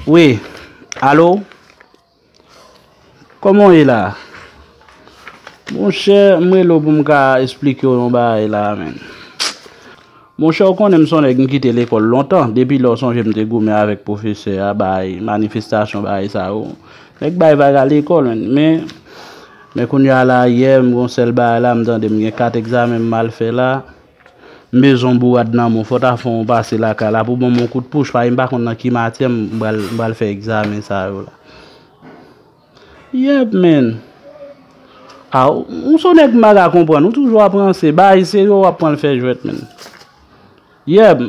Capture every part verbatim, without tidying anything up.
Wi, alo? Kòman w ye la? Monchè, m rele w pou m ka esplike w yon bagay la, menn. Monchè, w konnen m se yon nèg m kite lekòl lontan. Depi lè w sonje m te goumen avèk pwofesè a, bay manifestasyon, bay sa yo. Nèg bay vag a lekòl, menn. Men, men kounye a la, yè, m gon sèl bagay la, m tande m gen kat egzamen m mal fè la. M bezwen yon bourad nan men w, fò w ta fè yon pase lakay la pou ban m yon kout pouch, paske m pa konn nan ki matyè m pral, m pral fè egzamen sa yo la. Yep, man. A, ou, ou se yon nèg m pa ka konprann, ou toujou ap ranse, bagay serye w ap pran l fè jwèt, man. Yep.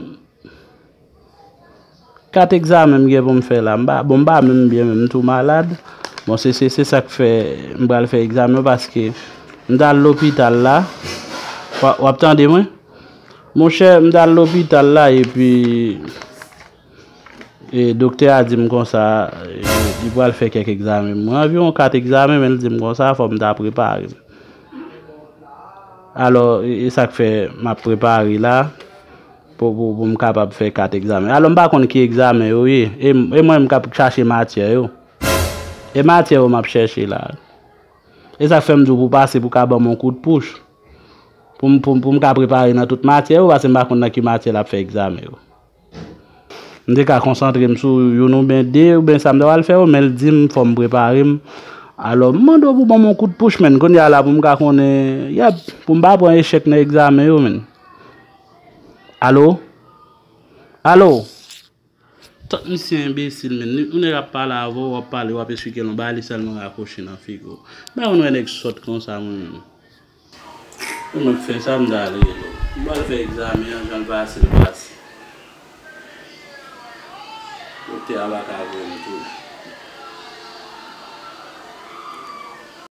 Kat egzamen m gen pou m fè la. M pa, bon, m pa menm byen menm, m tou malad. Bon, se, se, se sa k fè m pral fè egzamen yo, paske m t al lopital la. W ap, w ap tande mwen? Monchè, m t al lopital la, epi, e, doktè a di m konsa, e, li pral fè kèk egzamen. Mwen anviwon kat egzamen, men l di m konsa, fò m ta prepare m. Alò, e, e sa k fè m ap prepare la pou, pou, pou m kapab fè kat egzamen. Alò, m pa konn ki egzamen yo ye. E, e mwen, m k ap chache matyè yo. E matyè yo m ap chèche la. E sa k fè m di w pou pase pou ka ban m yon kout pouch. Pou m, pou m, pou m ka prepare nan tout matyè yo, paske m pa konn nan ki matyè l ap fè egzamen yo. M te ka konsantre m sou youn oubyen de, oubyen sa m ta pral fè yo, men l di m fò m prepare m. Alò, m mande w pou ban m yon kout pouch, menn. Kounye a la pou m ka konnen, yep, pou m pa pran echèk nan egzamen yo, menn. Alo? Alo? Tank misye enbesil, menn. Li, yon nèg ap pale avè w, w ap pale, w ap esplike l yon bagay, li sèlman rakwoche nan figi w. M pa konn wè nèg sòt konsa, mwen menm. Mwen mèt fè sa, m ta al rele w. M pral fè egzamen an, jan l pase, l pase. Doktè a pa ka voye m tou.